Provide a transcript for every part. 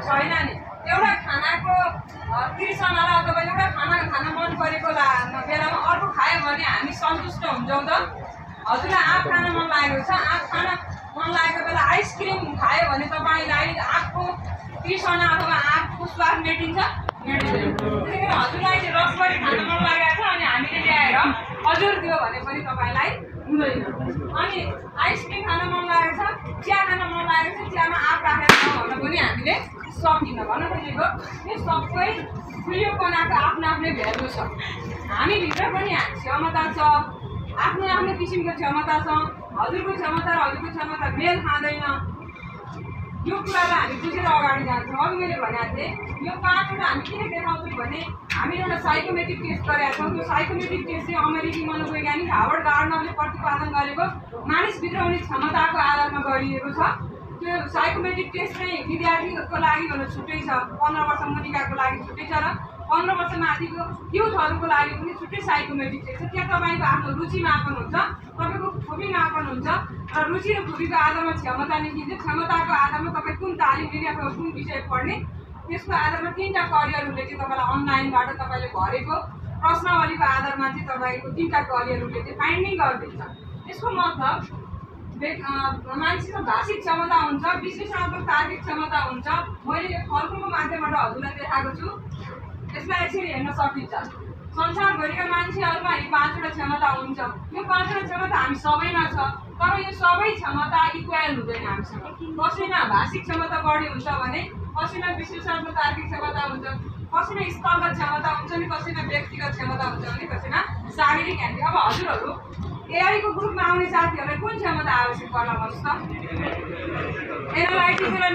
छैन नि। एउटा खानाको तृष्णालाई अथवा एउटा खाना खान मन परेको बेलामा अर्को खायो भने हामी सन्तुष्ट हुन्छौँ त। हजुरलाई आँप खान मन लागेको छ, आँप खान मन लागेको बेला आइसक्रिम खायो भने तपाईँलाई आँपको तृष्णा अथवा आँपको स्वाद मेटिन्छ? मेटिँदैन। त्यही भएर हजुरलाई चाहिँ रसबरी खान मन लागेको छ अनि हामीले ल्याएर हजुर दियो भने पनि तपाईँलाई हुँदैन। अनि आइसक्रिम खान मन लागेको छ, चिया खान मन लागेको छ, चियामा आँप राखेर खाउँ भन्न पनि हामीले सकिन्न। भन्न खोजेको यो सबै खुल्योपनाको आफ्नो आफ्नै भ्यालु छ। हामीभित्र पनि क्षमता छ, आफ्नो आफ्नो किसिमको क्षमता छ। हजुरको क्षमता र हजुरको क्षमता मेल खाँदैन। यो कुरालाई हामी बुझेर अगाडि जान्छौँ। अघि मैले भनेको थिएँ यो 5वटा हामी किन देखाउँछौँ भने हामीले एउटा साइकोमेट्रिक टेस्ट गरेका छौँ। त्यो साइकोमेट्रिक टेस्ट चाहिँ अमेरिकी मनोवैज्ञानिक हार्वर्ड गार्डनरले प्रतिपादन गरेको मानिसभित्र हुने क्षमताको आधारमा गरिएको छ। त्यो साइकोमेट्रिक टेस्ट चाहिँ विद्यार्थीको लागि भने छुट्टै छ, 15 वर्ष मुनिकाको लागि छुट्टै छ र 15 वर्ष माथिको युथहरूको लागि पनि छुट्टै साइकोमेट्रिक टेस्ट छ। त्यहाँ तपाईँको आफ्नो रुचि मापन हुन्छ, तपाईँको खुबी मापन हुन्छ र रुचि र खुबीको आधारमा क्षमता निस्किन्छ। क्षमताको आधारमा तपाईँ कुन तालिम लिने अथवा कुन विषय पढ्ने त्यसको आधारमा 3टा करियरहरूले चाहिँ तपाईँलाई अनलाइनबाट तपाईँले भरेको प्रश्नावलीको आधारमा चाहिँ तपाईँको 3टा करियरहरूले चाहिँ फाइन्डिङ गरिदिन्छ। यसको मतलब मान्छेको भाषिक क्षमता हुन्छ, विश्लेषणात्मक तार्किक क्षमता हुन्छ। मैले यो फलफुलको माध्यमबाट हजुरलाई देखाएको छु। यसलाई यसरी हेर्न सकिन्छ। संसारभरिका मान्छेहरूमा यी 5वटा क्षमता हुन्छ। यो 5वटा क्षमता हामी सबैमा छ, तर यो सबै क्षमता इक्वल हुँदैन हामीसँग। कसैमा भाषिक क्षमता बढी हुन्छ भने कसैमा विश्लेषणात्मक तार्किक क्षमता हुन्छ, कसैमा स्थलगत क्षमता हुन्छ नि, कसैमा व्यक्तिगत क्षमता हुन्छ भने कसैमा शारीरिक ह्यान्डी। अब हजुरहरू एआईको ग्रुपमा आउने साथीहरूलाई कुन क्षमता आवश्यक पर्ला भन्नुहोस् त? एनालाइटिकल र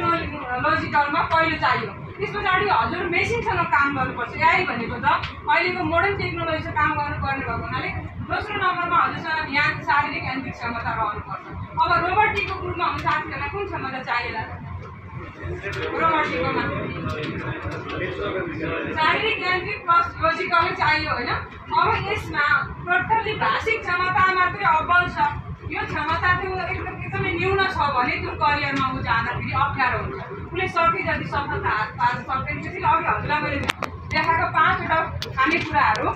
लोजिकलमा पहिलो चाहियो। त्यस पछाडि हजुर मेसिनसँग काम गर्नुपर्छ। एआई भनेको त अहिलेको मोडर्न टेक्नोलोजीसँग काम गर्नुपर्ने भएको हुनाले दोस्रो नम्बरमा हजुरसँग यहाँको शारीरिक यान्त्रिक क्षमता रहनुपर्छ। अब रोबोटिकको ग्रुपमा आउने साथीहरूलाई कुन क्षमता चाहिएला? रोबोटिकमा शारीरिक यान्त्रिक प्लस लोजिकलै चाहियो होइन। अब यसमा टोटल्ली भाषिक क्षमता मात्रै अब्बल छ। यो क्षमता त्यो एकदमै न्यून छ भने त्यो करियरमा ऊ जाँदाखेरि अप्ठ्यारो हुन्छ। उसले सके जति सफलता हात पार्न सक्दैन। त्यसैले अघि हजुरलाई मैले देखाएको 5वटा खानेकुराहरू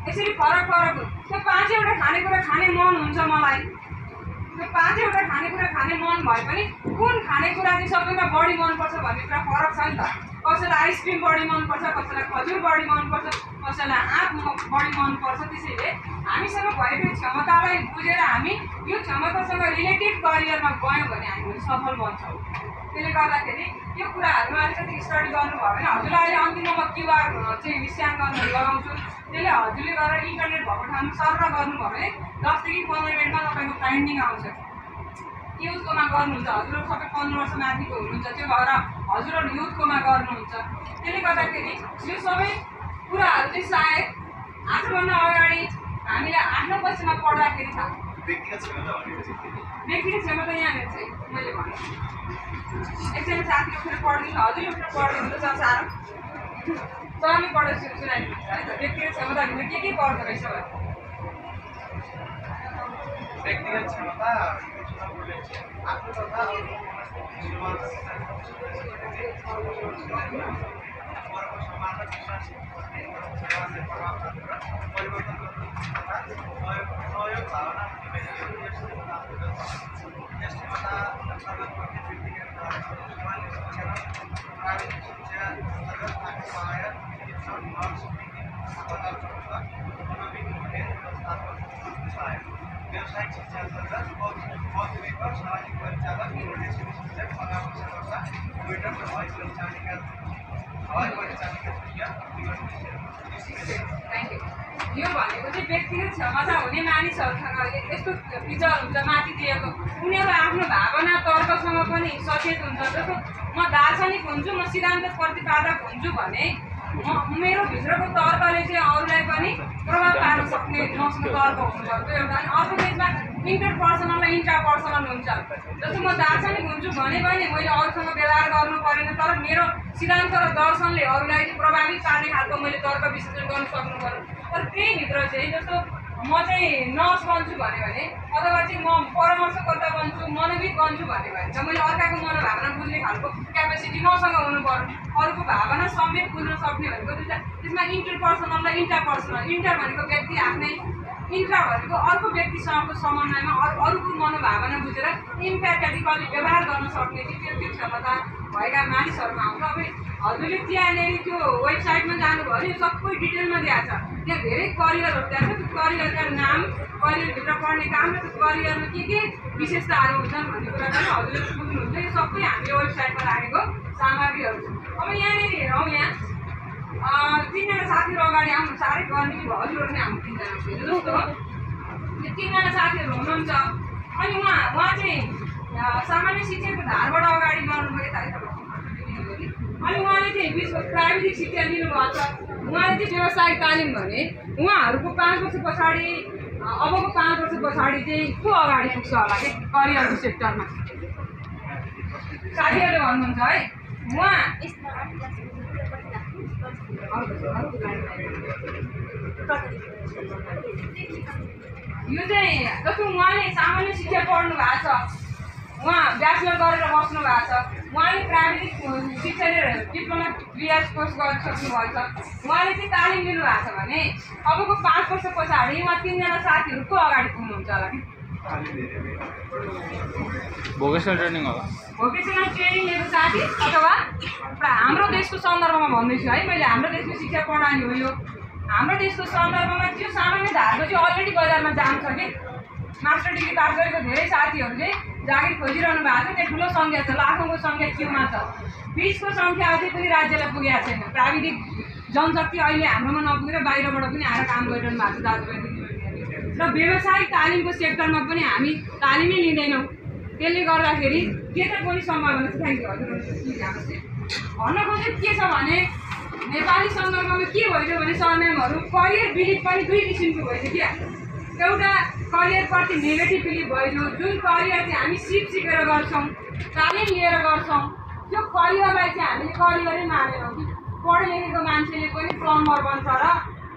यसरी फरक फरक हो। त्यो 5वटा खानेकुरा खाने मन हुन्छ मलाई। त्यो 5वटा खानेकुरा खाने मन भए पनि कुन खानेकुरा चाहिँ सबैमा बढी मनपर्छ भन्ने कुरा फरक छ नि त। कसैलाई आइसक्रिम बढी मनपर्छ, कसैलाई खजुर बढी मनपर्छ, कसैलाई आँप बढी मनपर्छ। त्यसैले हामीसँग भएको क्षमतालाई बुझेर हामी यो क्षमतासँग रिलेटेड करियरमा गयौँ भने हामी सफल बन्छौँ। त्यसले गर्दाखेरि यो कुराहरूमा अलिकति स्टडी गर्नुभयो भने हजुरलाई अहिले अन्तिममा क्युआर चाहिँ स्क्यान गर्नु लगाउँछु। त्यसले हजुरले गरेर इन्टरनेट भएको ठाउँमा सर्च गर्नुभयो भने 10 देखि 15 मिनटमा तपाईँको फाइन्डिङ आउँछ। युथकोमा गर्नुहुन्छ, हजुरहरू सबै 15 वर्ष माथिको हुनुहुन्छ, त्यो भएर हजुरहरू युथकोमा गर्नुहुन्छ। त्यसले गर्दाखेरि यो सबै कुराहरू चाहिँ सायद आजभन्दा अगाडि हामीले आफ्नो पक्षमा पढ्दाखेरि थाहा। व्यक्तिगत क्षमता यहाँनिर चाहिँ मैले भने एकजना साथी उठेर पढ्दिनु, हजुरले उठेर पढ्दिनु त साह्रो सरले पढेर सुनाइदिनुहुन्छ है त। व्यक्तिगत क्षमताभित्र के पर्दो रहेछ भने व्यक्तिगत क्षमता आफ्नो तथा व्यावसायिक शिक्षा अन्तर्गत औद्योगिक और सामाजिक परिचालन यो भनेको चाहिँ व्यक्तिगत क्षमता हुने मानिसहरूसँग यस्तो फिचर हुन्छ माथि दिएको। उनीहरू आफ्नो भावना तर्कसँग पनि सचेत हुन्छ। जस्तो म दार्शनिक हुन्छु, म सिद्धान्त प्रतिपादक हुन्छु भने मेरो भित्रको तर्कले चाहिँ अरूलाई पनि प्रभाव पार्न सक्ने मसँग तर्क हुनुपर्छ एउटा। अनि अर्को केसमा इन्टरपर्सनल र इन्ट्रापर्सनल हुन्छ। जस्तो म दार्शनिक हुन्छु भने पनि मैले अरूसँग व्यवहार गर्नु परेन, तर मेरो सिद्धान्त र दर्शनले अरूलाई प्रभावित पार्ने खालको मैले तर्क विश्लेषण गर्न सक्नु पर्यो। तर त्यही भित्र चाहिँ जस्तो म चाहिँ नर्स बन्छु भन्यो भने अथवा चाहिँ म परामर्शकर्ता बन्छु, मनोविद बन्छु भन्यो भने चाहिँ मैले अर्काको मनोभावना बुझ्ने खालको क्यापेसिटी मसँग हुनु पर्यो। अरूको भावना समेत बुझ्न सक्ने भनेको त्यसमा इन्टरपर्सनल र इन्टरपर्सनल। इन्टर भनेको व्यक्ति आफ्नै, इन्ट्रा भनेको अर्को व्यक्तिसँगको समन्वयमा अरूको मनोभावना बुझेर इम्प्याथेटिकली व्यवहार गर्न सक्ने त्यो क्षमता भएका मानिसहरूमा आउँछ। अब हजुरले त्यहाँनिर त्यो वेबसाइटमा जानुभयो भने सबै डिटेलमा दिएको छ। त्यहाँ धेरै करियरहरू दिएको छ। त्यो करियरका नाम, करियरभित्र पढ्ने काम र त्यो करियरमा के विशेषताहरू हुन्छन् भन्ने कुरा पनि हजुरले बुझ्नुहुन्छ। यो सबै हामीले वेबसाइटमा राखेको सामग्रीहरू छ। अब यहाँनिर हेरौँ, यहाँ 3जना साथीहरू अगाडि आउनु साह्रै गर्ने हजुरहरू नै हाम्रो 3जना जस्तो हो। यो 3जना साथीहरू हुनुहुन्छ। अनि उहाँ चाहिँ सामान्य शिक्षाको धारबाट अगाडि बढ्नुभयो। अनि उहाँले चाहिँ प्राविधिक शिक्षा लिनुभएको छ। उहाँले चाहिँ व्यावसायिक तालिम भने उहाँहरूको 5 वर्ष पछाडि, अबको 5 वर्ष पछाडि चाहिँ को अगाडि पुग्छ होला कि करियरको सेक्टरमा? साथीहरूले भन्नुहुन्छ है। उहाँ यो चाहिँ जस्तो उहाँले सामान्य शिक्षा पढ्नु भएको छ, उहाँ ब्याचलर गरेर बस्नु भएको छ, उहाँले प्राविधिक शिक्षाले डिप्लोमा 3 इयर्स कोर्स गरिसक्नु भएको छ, उहाँले चाहिँ तालिम लिनुभएको छ भने अबको 5 वर्ष पछाडि उहाँ 3जना साथीहरू को अगाडि पुग्नुहुन्छ होला कि? भोकेसनल ट्रेनिङ होला। भोकेसनल ट्रेनिङ लिएको साथी अथवा हाम्रो देशको सन्दर्भमा भन्दैछु है मैले, हाम्रो देशको शिक्षा प्रणाली हो यो। हाम्रो देशको सन्दर्भमा त्यो सामान्य धारको चाहिँ अलरेडी बजारमा जान्छ कि मास्टर डिग्री पास गरेको धेरै साथीहरूले जागिर खोजिरहनु भएको छ। त्यहाँ ठुलो सङ्ख्या छ, लाखौँको सङ्ख्या क्युमा छ। 20को सङ्ख्या अझै पनि राज्यलाई पुगेको छैन। प्राविधिक जनशक्ति अहिले हाम्रोमा नपुगेर बाहिरबाट पनि आएर काम गरिरहनु भएको छ दाजुभाइ दिदीबहिनीहरूले। र व्यावसायिक तालिमको सेक्टरमा पनि हामी तालिमै लिँदैनौँ। त्यसले गर्दाखेरि के त पनि सम्भावना छ। थ्याङ्क यू हजुर। भन्न खोजेको के छ भने नेपाली सन्दर्भमा के भइदियो भने सरम्यामहरू करियर बिलिफ पनि 2 किसिमको भइदियो क्या। एउटा करियरप्रति नेगेटिभ बिलिफ भइदियो, जुन करियर चाहिँ हामी सिकेर गर्छौँ, तालिम लिएर गर्छौँ, त्यो करियरलाई चाहिँ हामीले करियरै मानेनौँ कि पढे लेखेको मान्छेले पनि प्लम्बर बन्छ र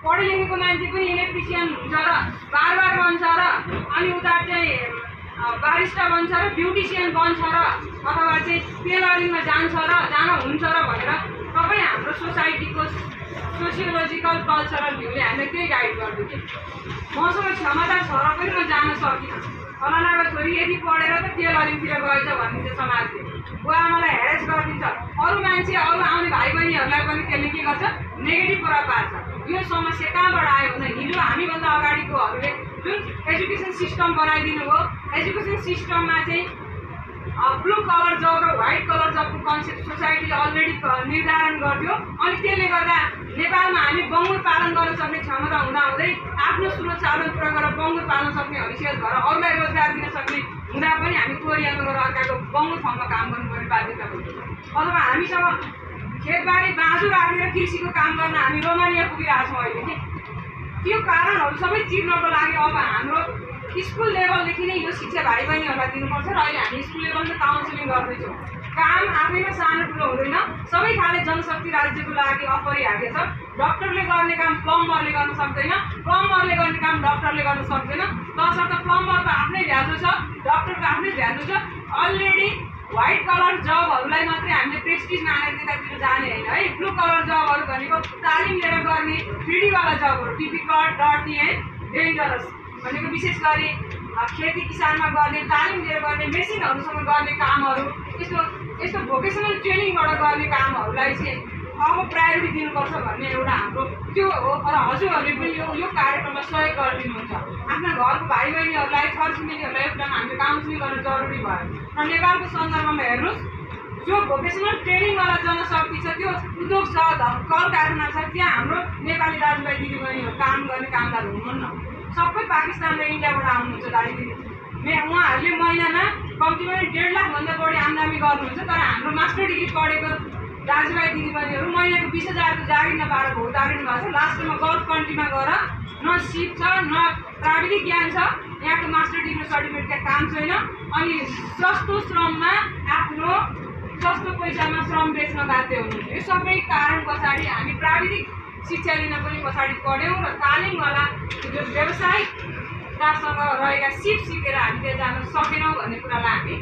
पढे लेखेको मान्छे पनि इलेक्ट्रिसियन हुन्छ र बारबार बन्छ र अनि उता चाहिँ बारिस्टा बन्छ र ब्युटिसियन बन्छ र अथवा चाहिँ टेलरिङमा जान्छ र जान हुन्छ र भनेर तपाईँ हाम्रो सोसाइटीको सोसियोलोजिकल कल्चरल भ्यूले हामीलाई त्यही गाइड गर्दै कि मसँग क्षमता छ र पनि म जान सकिनँ। फलानाको छोरी यदि पढेर त टेलरिङतिर गएछ भनिन्छ समाजले, बुवा आमालाई हेरेस गरिदिन्छ। अरू मान्छे, अरू आउने भाइ बहिनीहरूलाई पनि त्यसले के गर्छ? नेगेटिभ प्रभाव पार्छ। यो समस्या कहाँबाट आयो भन्दा हिजो हामीभन्दा अगाडिकोहरूले जुन एजुकेसन सिस्टम बनाइदिनु भयो, एजुकेसन सिस्टममा चाहिँ ब्लू कलर जब र व्हाइट कलर जबको कन्सेप्ट सोसाइटीले अलरेडी निर्धारण गर्थ्यो। अनि त्यसले गर्दा नेपालमा हामी बङ्गुर पालन गर्न सक्ने क्षमता हुँदाहुँदै आफ्नो स्रोत साधन पुरा गरेर बङ्गुर पाल्न सक्ने हैसियत भएर अरूलाई रोजगार दिन सक्ने हुँदा पनि हामी कोरियामा गएर अर्काको बङ्गुर ठाउँमा काम गर्नुपर्ने बाध्यता हुन्छ। अथवा हामीसँग खेतबारी बाँझो राखेर कृषिको काम गर्न हामी रोमानिया पुगिरहेको छौँ अहिले कि। त्यो कारणहरू सबै चिर्नको लागि अब हाम्रो स्कुल लेभलदेखि नै यो शिक्षा भाइ बहिनीहरूलाई दिनुपर्छ र अहिले हामी स्कुल लेभलमा काउन्सिलिङ गर्दैछौँ। काम आफैमा सानो ठुलो हुँदैन, सबै खाले जनशक्ति राज्यको लागि अपरिहार्य छ। डक्टरले गर्ने काम प्लम्बरले गर्न सक्दैन, प्लम्बरले गर्ने काम डक्टरले गर्न सक्दैन। तसर्थ प्लम्बरको आफ्नै भ्यालु छ, डक्टरको आफ्नै भ्यालु छ। अलरेडी व्हाइट कलर जबहरूलाई मात्रै हामीले प्रेस्टिज मानेर त्यतातिर जाने होइन है। ब्लू कलर जबहरू भनेको तालिम लिएर गर्ने 3D वाला जबहरू, डिफिकल्ट, डर्टी एन्ड डेन्जरस भनेको विशेष गरी खेती किसानमा गर्ने, तालिम लिएर गर्ने, मेसिनहरूसँग गर्ने कामहरू, यस्तो भोकेसनल ट्रेनिङबाट गर्ने कामहरूलाई चाहिँ अब प्रायोरिटी दिनुपर्छ भन्ने एउटा हाम्रो त्यो हो। र हजुरहरूले पनि यो कार्यक्रममा सहयोग गरिदिनुहुन्छ। आफ्ना घरको भाइ बहिनीहरूलाई, छरछिमेकीहरूलाई एकदम हामीले काउन्सिलिङ गर्न जरुरी भयो। र नेपालको सन्दर्भमा हेर्नुहोस्, जो भोकेसनल ट्रेनिङवाला जनशक्ति छ, त्यो उद्योग छ, कल कारखाना छ, त्यहाँ हाम्रो नेपाली दाजुभाइ दिदीबहिनीहरू काम गर्ने कामदार हुनुहुन्न। सबै पाकिस्तान र इन्डियाबाट आउनुहुन्छ दाजु दिदी। उहाँहरूले महिनामा कम्तीमा 1.5 लाखभन्दा बढी आम्दानी गर्नुहुन्छ। तर हाम्रो मास्टर डिग्री पढेको दाजुभाइ दिदीबहिनीहरू महिनाको 20,000को जागिर नपाएर भोग्दारिनु भएको छ। लास्टमा गल्फ कन्ट्रीमा गएर न सिप छ, न प्राविधिक ज्ञान छ, यहाँको मास्टर डिग्री सर्टिफिकेटका काम छैन। अनि सस्तो श्रममा आफ्नो सस्तो पैसामा श्रम बेच्न बाध्य हुनुहुन्छ। यो सबै कारण पछाडि हामी प्राविधिक शिक्षा लिन पनि पछाडि पढ्यौँ र तालिमवाला जो व्यवसायिकतासँग रहेका सिप सिकेर हामी त्यहाँ जान सकेनौँ भन्ने कुरालाई हामी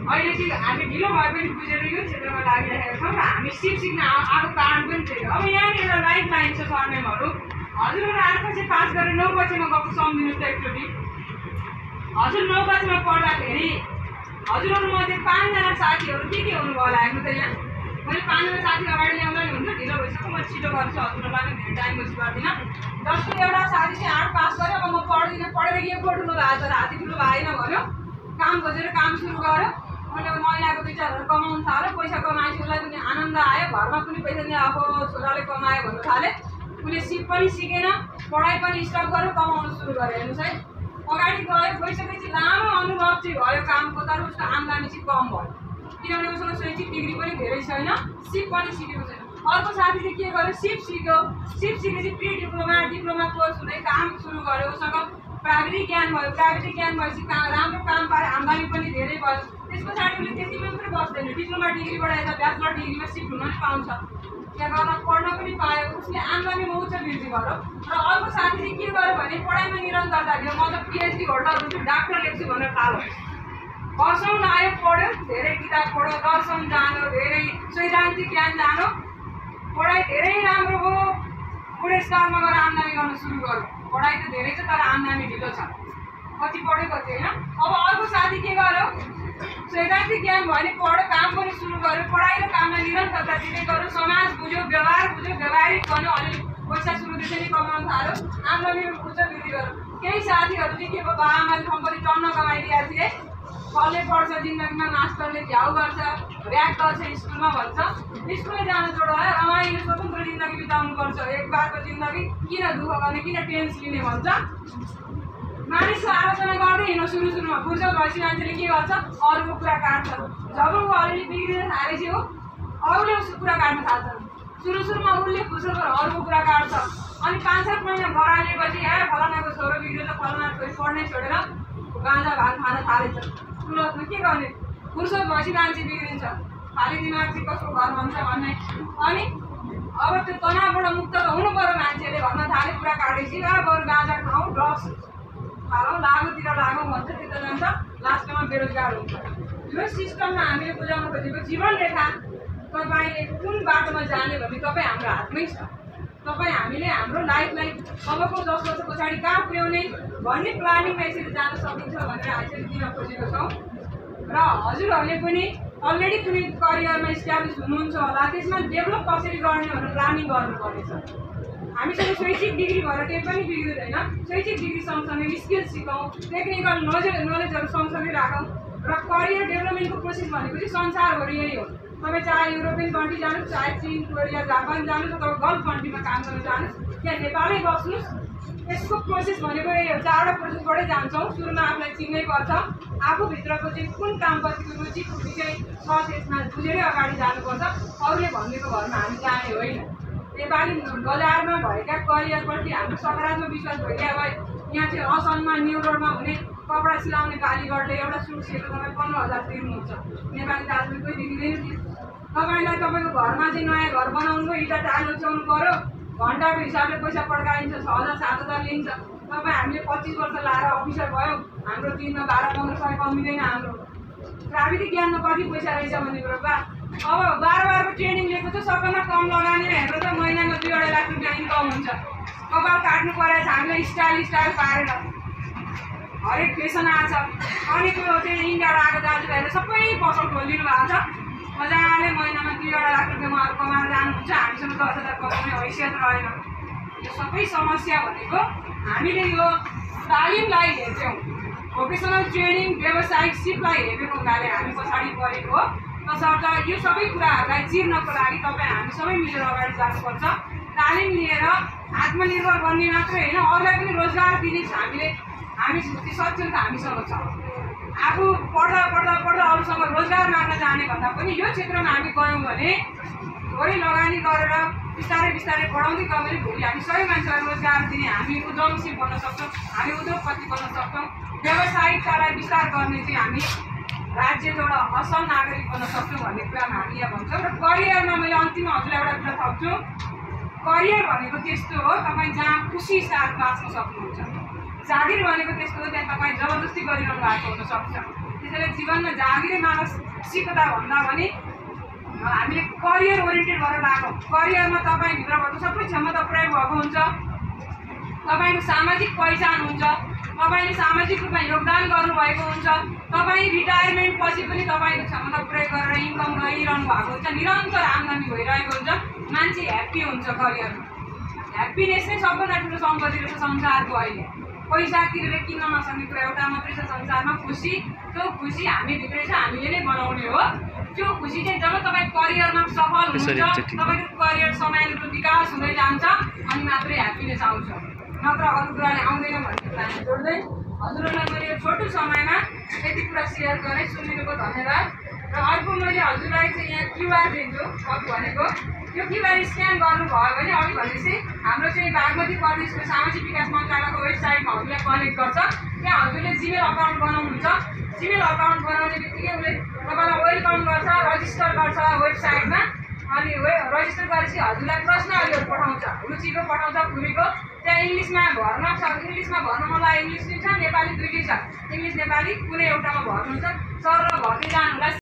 अहिले चाहिँ हामी ढिलो भए पनि बुझेर यो क्षेत्रमा लागिरहेका छौँ र हामी सिप सिक्न आएको कारण पनि त्यही हो। अब यहाँनिर एउटा लाइफ लाइन छ सरनेमहरू। हजुरहरू 8 बजे पास गरेर 9 बजेमा गएको सम्झिनुहोस् त एकचोटि। हजुर 9 बजेमा पढ्दाखेरि हजुरहरूमध्ये 5 जना साथीहरू के हुनुभयो होला हेर्नु त यहाँ। मैले 5 जना साथी अगाडि ल्याउँदा नि हुन्छ, ढिलो भइसक्यो, म छिटो गर्छु, हजुरहरूलाई पनि धेरै टाइम वेस्ट गर्दिनँ। जस्तो एउटा साथी चाहिँ 8 पास गर्यो, अब म पढ्दिनँ, पढेर के ठुलो भएको छ र हाती ठुलो भएन भन्यो, काम खोजेर काम सुरु गर्यो। मैले महिनाको 2-4 कमाउनु थाल्यो, पैसा कमाएपछि उसलाई पनि आनन्द आयो, घरमा पनि पैसा दिने अब छोराले कमायो भन्नु थाले। उसले सिप पनि सिकेन, पढाइ पनि स्टप गर्यो, कमाउनु सुरु गर्यो। हेर्नुहोस् है, अगाडि गइसकेपछि लामो अनुभव चाहिँ भयो कामको, तर उसको आम्दानी चाहिँ कम भयो किनभने उसँग शैक्षिक डिग्री पनि धेरै छैन, सिप पनि सिकेको छैन। अर्को साथी चाहिँ के गर्यो, सिप सिक्यो, सिप सिकेपछि प्री डिप्लोमा कोर्स हुँदै काम सुरु गर्यो, उसँग प्राविधिक ज्ञान भयो, प्राविधिक ज्ञान भएपछि राम्रो काम पायो, आम्दानी पनि धेरै भयो। त्यस पछाडि उसले त्यति मात्रै बस्दैन, डिप्लोमा डिग्रीबाट यता ब्याचलर डिग्रीमा सिफ्ट हुन पनि पाउँछ, त्यहाँ गर्न पढ्न पनि पायो, उसले आम्दानीमा उच्च वृद्धि गर्यो। र अर्को साथी चाहिँ के गर्यो भने पढाइमा निरन्तरता दियो, म त पिएचडी होल्डर हुन्छु, डाक्टर लेख्छु भनेर थाल्यो, वर्षौँ लाग्यो, पढ्यो, धेरै किताब पढ्यो, दर्शन जान्यो, धेरै सैद्धान्तिक ज्ञान जान्यो, पढाइ धेरै राम्रो हो, गुणस्तरमा गएर आम्दानी गर्न सुरु गर्यो। पढाइ त धेरै छ तर आम्दानी ढिलो छ, कति पढ्यो कति होइन। अब अर्को साथी के गर्यो, सैद्धान्तिक ज्ञान भयो भने पढ्यो, काम पनि सुरु गर्यो, पढाइ र काममा निरन्तरता दिँदै गर्यो, समाज बुझ्यो, व्यवहार बुझ्यो, व्यवहारिक बन्यो, अलिअलि पैसा सुरुदेखि नै कमाउनु थाल्यो, आम्दानी उच्च वृद्धि गर्यो। केही साथीहरू चाहिँ के भयो, बाबाआमाले सम्पत्ति टन्न कमाइदिएका थिए, फलले पढ्छ जिन्दगीमा, मास्टरले झ्याउ गर्छ, ऱ्याक गर्छ, स्कुलमा भन्छ, स्कुलमै जानु छोडो है, रमाइलो स्वतन्त्र जिन्दगी बिताउनुपर्छ, एक बारको जिन्दगी किन दुःख गर्ने, किन टेन्स लिने भन्छ। मानिसको आलोचना गर्दै हिँड्नु सुरुमा, फुर्सद भएपछि मान्छेले के गर्छ, अरूको कुरा काट्छ, जब ऊ अलिअलि बिग्रिन थालेपछि हो अरूले उसको कुरा काट्न थाल्छन्। सुरुमा उसले फुर्सद गरेर अरूको कुरा काट्छ, अनि 5-7 महिना बरालेपछि फलानाको छोरो बिग्रेर फलाना छोरी पढ्नै छोडेर गाँजा भात खान थालेछ। सुरुवातमा के गर्ने, फुर्सद भएपछि मान्छे बिग्रिन्छ, खाली दिमाग चाहिँ कसको घरमा हुन्छ भन्ने। अनि अब त्यो तनावबाट मुक्त त हुनु पर्यो, मान्छेले भन्न थाले कुरा काटेपछि बरु गाँजा खाउँ, ड्रग्स खालौँ, लागुतिर लागौँ भन्छ, त्यता जान्छ, लास्टमा बेरोजगार हुन्छ। यो सिस्टममा हामीले बुझाउन खोजेको जीवन रेखा तपाईँले कुन बाटोमा जाने भन्ने तपाईँ हाम्रो हातमै छ। तपाईँ हामीले हाम्रो लाइफलाई अबको 10 वर्ष पछाडि कहाँ पुर्याउने भन्ने प्लानिङमा यसरी जान सकिन्छ भनेर हामीले दिन खोजेको छौँ। र हजुरहरूले पनि अलरेडी कुनै करियरमा इस्टाब्लिस हुनुहुन्छ होला, त्यसमा डेभलप कसरी गर्ने भनेर प्लानिङ गर्नुपर्नेछ। हामीसँग शैक्षिक डिग्री भएर केही पनि बिग्रिँदैन, शैक्षिक डिग्री सँगसँगै स्किल सिकौँ, टेक्निकल नलेजहरू सँगसँगै राखौँ। र करियर डेभलपमेन्टको प्रोसेस भनेको चाहिँ संसारभरि यही हो। तपाईँ चाहे युरोपियन कन्ट्री जानुहोस्, चाहे चीन, कोरिया, जापान जानुहोस्, अथवा गल्फ कन्ट्रीमा काम गर्न जानुहोस्, त्यहाँ नेपालै बस्नुहोस्, यसको प्रोसेस भनेको यही हो। 4वटा प्रोसेसबाटै जान्छौँ। सुरुमा आफूलाई चिन्नै पर्छ, आफूभित्रको चाहिँ कुन काम कतिको रुचिको विषय छ त्यसमा बुझेरै अगाडि जानुपर्छ। अरूले भनिदिएको भरमा हामी जाने होइन। नेपाली बजारमा भएका करियरप्रति हाम्रो सकारात्मक विश्वास भइदिया भए यहाँ चाहिँ असलमा न्यु रोडमा हुने कपडा सिलाउने कालीगढले एउटा सुट सिएर तपाईँ 15,000 तिर्नुहुन्छ। नेपाली दाजुले कोही दिँदैन थियो। तपाईँलाई तपाईँको घरमा चाहिँ नयाँ घर बनाउनु, इँटा टाइल ओछ्याउनु पऱ्यो, घन्टाको हिसाबले पैसा पड्काइन्छ, 6,000-7,000 लिन्छ। तपाईँ हामीले 25 वर्ष लाएर अफिसर भयो, हाम्रो दिनमा 12-15 कमिँदैन। हाम्रो प्राविधिक ज्ञानमा कति पैसा रहेछ भन्ने कुरो बा। अब 12 ट्रेनिङ लिएको छ, सबभन्दा कम लगानीमा हेर्नु त महिनामा 2-2.5 लाख रुपियाँ इन्कम हुन्छ। कपाल काट्नु परेको छ हामीले स्टाइल पारेर, हरेक फेसन आएको छ। अनि त्यो चाहिँ इन्डियाबाट आएको दाजुभाइले सबै पसल खोलिदिनु भएको छ, मजाले महिनामा 2-2.5 लाख रुपियाँ उहाँहरू कमाएर जानुहुन्छ। हामीसँग 10,000 कमाउने हैसियत रहेन। यो सबै समस्या भनेको हामीले यो तालिमलाई हेर्छौँ, भोकेसनल ट्रेनिङ व्यावसायिक सिपलाई हेरेको हुनाले हामी पछाडि परेको हो। तसर्थ यो सबै कुराहरूलाई चिर्नको लागि तपाईँ हामी सबै मिलेर अगाडि जानुपर्छ। तालिम लिएर आत्मनिर्भर बन्ने मात्रै होइन, अरूलाई पनि रोजगार दिने हामी सक्षम त हामीसँग छ। आफू पढ्दा अरूसँग रोजगार माग्न जाने भन्दा पनि यो क्षेत्रमा हामी गयौँ भने थोरै लगानी गरेर बिस्तारै बढाउँदै गयो भने भोलि हामी सबै मान्छेलाई रोजगार दिने, हामी उद्यमशील बन्न सक्छौँ, हामी उद्योगपति बन्न सक्छौँ। व्यावसायिकतालाई विस्तार गर्ने चाहिँ हामी राज्यको एउटा असल नागरिक बन्न सक्छौँ भन्ने कुरामा हामी यहाँ भन्छौँ। र करियरमा मैले अन्तिममा हजुरलाई एउटा कुरा थप्छु, करियर भनेको त्यस्तो हो तपाईँ जहाँ खुसी साथ बाँच्न सक्नुहुन्छ। जागिर भनेको त्यस्तो हो त्यहाँ तपाईँ जबरजस्ती गरिरहनु भएको हुनसक्छ। मान्छेले जीवनमा जागिरे मानसिकता भन्दा पनि हामीले करियर ओरिएन्टेड भएर लागौँ। करियरमा तपाईँभित्रबाट सबै क्षमता प्रयोग भएको हुन्छ, तपाईँको सामाजिक पहिचान हुन्छ, तपाईँले सामाजिक रूपमा योगदान गर्नुभएको हुन्छ, तपाईँ रिटायरमेन्ट पछि पनि तपाईँको क्षमता प्रयोग गरेर इन्कम गरिरहनु भएको हुन्छ, निरन्तर आम्दानी भइरहेको हुन्छ, मान्छे ह्याप्पी हुन्छ। करियरमा ह्याप्पिनेस नै सबभन्दा ठुलो सम्पत्ति रहेछ संसारको। अहिले पैसा तिरेर किन्न नसक्ने कुरा एउटा मात्रै छ संसारमा, खुसी। त्यो खुसी हामीभित्रै छ, हामीले नै बनाउने हो। त्यो खुसी चाहिँ जब तपाईँ करियरमा सफल हुन्छ, तपाईँको करियर समयको विकास हुँदै जान्छ, अनि मात्रै ह्याप्पिनेस आउँछ, नत्र अरू कुराले आउँदैन भन्ने कुरा हामी जोड्दै हजुरहरूलाई मैले यो छोटो समयमा यति कुरा सेयर गरेँ। सुनिदिनुको धन्यवाद। र अर्को मैले हजुरलाई चाहिँ यहाँ क्युआर दिन्छु। अघि भनेको यो क्युआर स्क्यान गर्नुभयो भने अघि भनेपछि हाम्रो चाहिँ बागमती प्रदेशको सामाजिक विकास मन्त्रालयको वेबसाइटमा हजुरलाई कनेक्ट गर्छ। त्यहाँ हजुरले जिमेल अकाउन्ट बनाउनुहुन्छ। जिमेल अकाउन्ट बनाउने बित्तिकै उसले तपाईँलाई वेलकम गर्छ, रजिस्टर गर्छ वेबसाइटमा। अनि रजिस्टर गरेपछि हजुरलाई प्रश्नहरू पठाउँछ, रुचिको पठाउँछ, खुबीको। त्यहाँ इङ्ग्लिसमा भर्न इङ्ग्लिसमा भर्न मलाई इङ्ग्लिस पनि छ, नेपाली दुइटै छ। इङ्ग्लिस नेपाली कुनै एउटामा भर्नुहुन्छ। सर र भर्दै जानुहोला।